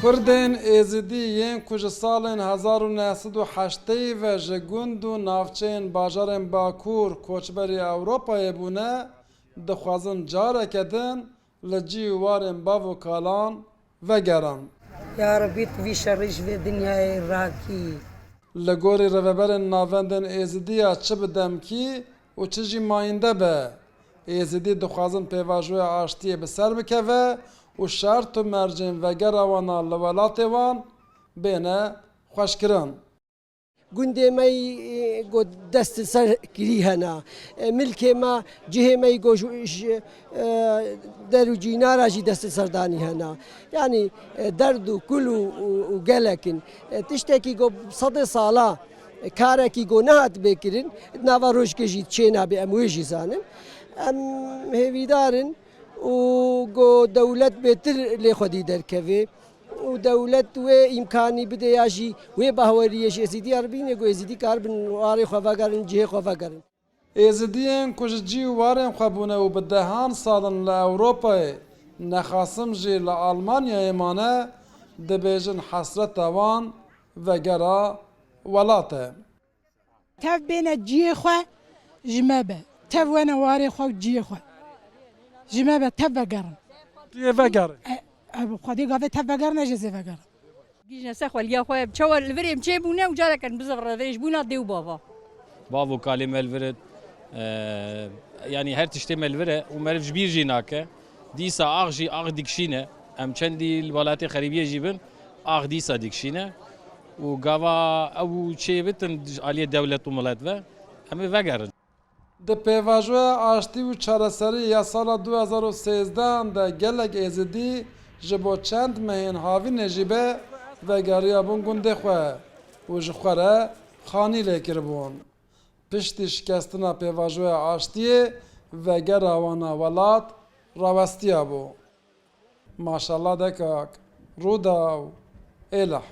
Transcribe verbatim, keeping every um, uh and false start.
Kurdên Êzidî yên ku ji salên hezar û neh sed û heştê ve ji gund û navçeyên bajarên Bakur koçberî Ewropayê bûne, dixwazin careke din li cî û warên bav û kalan vegerin. Ya Rebî, tu vî şerî ji vê dinyayê rakî. Li gorî rêveberên navendên Êzidiya çi bi demkî û çi jî mayînde be, Êzidî dixwazin pêvajoya aştiyê bi ser bikeve û şert û mercên vegera wan a li welatê wan bêne xweşkirin. Gundê me yî, e, ku dest li ser kirî hene. E, milkê me, cihê me yî ku ji, ji, e, der û cînara jî dest li ser danî hene. Yanî, e, derd û kul û, û, û gelek in. E, tiştekî ku sedê sala, e, karekî ku nehat bê kirin, di nava rojkê jî çê nabe, em wê jî zanin. Em hêvîdar in û ku dewlet bêtir lê xwedî derkeve. û dewlet wê îmkanî bide ya jî wê bahweriyê ji Êzidiya re bîne ku Êzidî karibin warê xwe vegerin, cihê xwe vegerin. Êzidiyên ku ji cî û warên xwe bûne û bi dehan sal in li Ewropayê, nexasim jî li Almanyayê mane, dibêjin hesreta wan vegera welat e. Tev bêne cihê xwe ji me be. Tev wene warê xwe û cihê xwe. Ji me be, tev vegerin. Cihê vegerin. E, e, Xwedê gavê tev vegerin, ez jê zê vegerin. Gîjne se xweliya xwe, çawa li vir em çê bûne û careke biziv revêj bûna dê û bava. Bav û kalê me li vir e, e, yanî her tiştê me li vir e û meriv ji bîr jî nake. Dîsa ax jî ax dikişîne. Em çendî li welatê xerîbiyê jî bin, ax dîsa dikişîne. Û gava ew çê bitin ji aliyê dewlet û milet ve, em ê vegerin. Di pêvajoya aştî û çareserî ya sala du hezar û sêzdeh de gelek Êzidî ji bo çend mehên havînê jî be vegeriyabûn gundê xwe û ji xwe re xanî lê kiribûn. Piştî şikestina pêvajoya aştiyê vegera wana welat rawestiyabû. Maşallah dekak, Rûdaw, Êlih.